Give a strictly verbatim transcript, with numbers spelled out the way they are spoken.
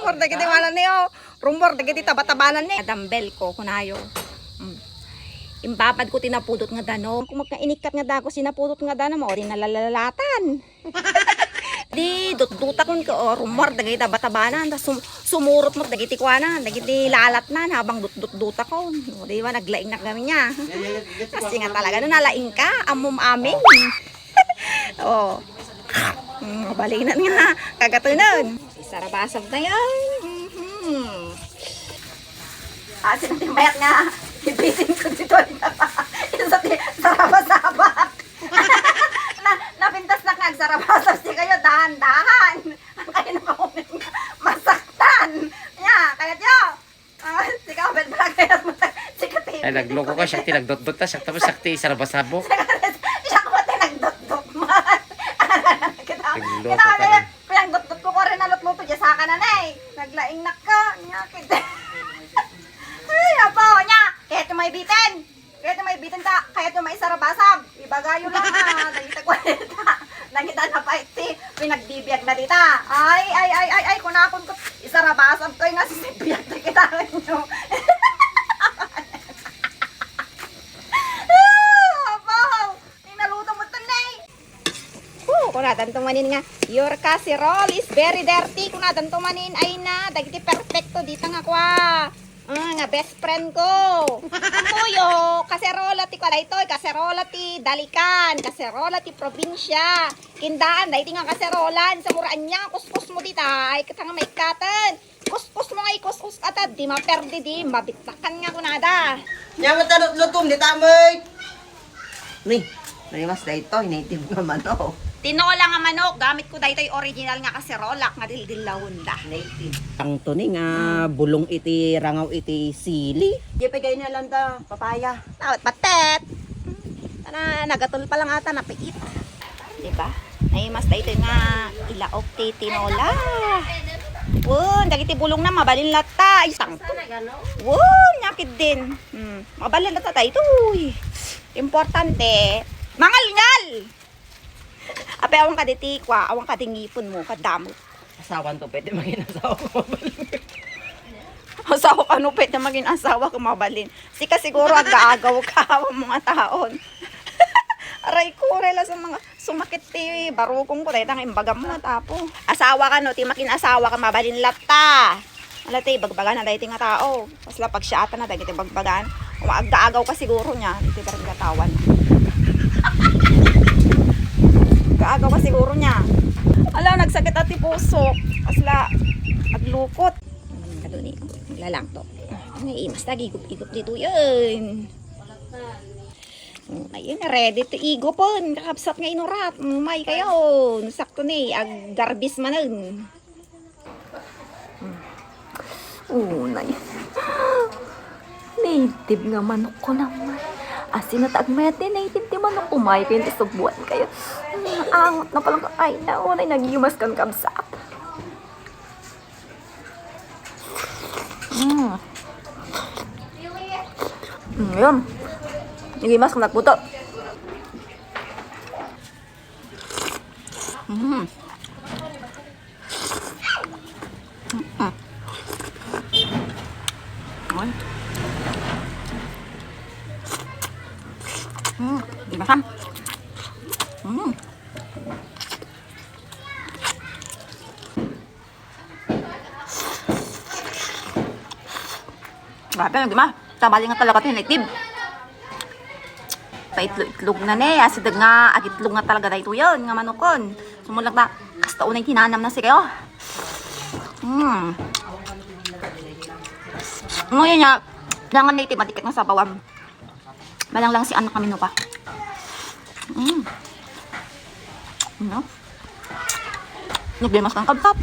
Rumor dagiti kuananna, o. Rumor dagiti taba-tabananna. Dumbbell ko, kunayo. Mm. Imbabad ko ti napudot nga danum. Kung magkainikkat nga dagus, ti napudot nga danum, o, di nalalalatan. Di, dutdutakon ko, o, rumor dagiti taba-tabanan, ta sum-, sumurot met dagiti kuana, dagiti lalatna, habang dutdutdutakon. O, di ba, naglaingnak kami niya. Kasi nga talaga, no, nalaing ka, ammom amin. O. Mm, mabalinan nga, kagatunon. Isarabasab na yan. Mhm. Asin ti mayat nga, ibitin ko dito. Isa ti sarabasabak. Na, napintas na nga agsarabasab ti kayo, dahan-dahan. Ang kayo na masaktan. Ya, kaya tiyo. Ah, sika, bet mo lang kaya mo. Sika, Ay, nagloko ka, siya ti nagdotdot ta, siya tapos siya ti sarabasabok. Siya ko ti nagdotdot man. Nagloko ka rin. Kaya ang dotdot ko, kore na lutluto, diya sa kanan eh. Naglaing nak ka, nga kita. Ay, apo, nya. Kaya ito may bitin. Kaya ito may bitin ta, kaya ito may sarabasab. Ibagayo lang, ah. Dagita ko ita. Dagita na pa iti. Pinagbibiag na dita. Ay, ay, ay, ay, ay, kunakon ko. Isarabasab ko, nga sisibiyag na kita nyo. Ah, apo. Ay, naluto mo ito, Nay. Oh, kunatan to manin nga, "Your casserole is very dirty." Kunatan to manin, ay na, dagiti perfecto dita nga kua. Ah, nga best friend ko. Ammoyo, kaserola ti kua daytoy, kaserola ti Dalikan, kaserola ti probinsya. Kintaan, daytoy nga kaserolan, sa muraan niya, kuskus mo dita, ay, ket nga maikkaten. Kuskus mo nga ikuskus ka ta, di maperdi, di mabitakan nga kunada. Nya, matalutlutom, di tamay. Ni, naimas daytoy, native nga manok. Tinola nga manok, gamit ko daytoy original nga kaserolak nga dildillawon da. Native. Ang tuni nga bulong iti rangaw iti sili. Di pa gayna lang da, papaya. Tawat patet. Tana, nagatol pa lang ata, napiit. Di ba? Naimas daytoy nga ilaok ti tinola. Won, dagiti bulong na mabalin latta. Ay, sang. Won, nyakit din. Hmm, mabalin latta daytoy. Importante. Mangalngal! Ape, awan ka diti, kwa, awan ka di ngipon mo, kadamo. Asawan to, pwede maging asawa ko, mabalin. Asawa ka, no, pwede maging asawa ko, mabalin. Sika siguro, agaagaw ka, awan mo nga taon. Aray ko, rela sa mga sumakit ti barukong ko, dahil tang imbagam mo, tapo. Asawa ka, no, ti makin asawa ka, mabalin latta. Ala, ti, bagbagan na dahil ti nga tao. Kasla pagsiatan na dagiti bagbagan. Aggaagaw ka siguro niya, iti barangay katawan. Aggaagaw ka siguro niya. Ala, nagsakit ati puso. Kasla, aglukot. Kaduni, naglalang to. Ay, mas nagigup-igup dito yun. Ayun, ready to igupon. Kakabsat nga inurat. May kayo. Sakto ni, ag-garbis manen. Unay. Native nga manok ko naman. Asin na tagmayat ni native ti manok. Umay kayo, ti subuan kayo. Mm, angot na palang, ay, na, unay, nagimas kan kabsat. Mm. Mm, yun. Nagimas kan nagputo. Mm. Mm. Ay. Mm. Di ba, Sam? Mm. Grabe, nagima. Tabali nga talaga ti native. Paitlo-itlog na ne. Asideg nga agitlog nga talaga daytoy yun, nga manukon. Sumulag na, hasta unay tinanam na sigayo. Hmm. Ngayon nga, dangan native, madikit nga sabawan. Malang lang si anak kami no pa. Mm. No? Naglimas kang kabsat.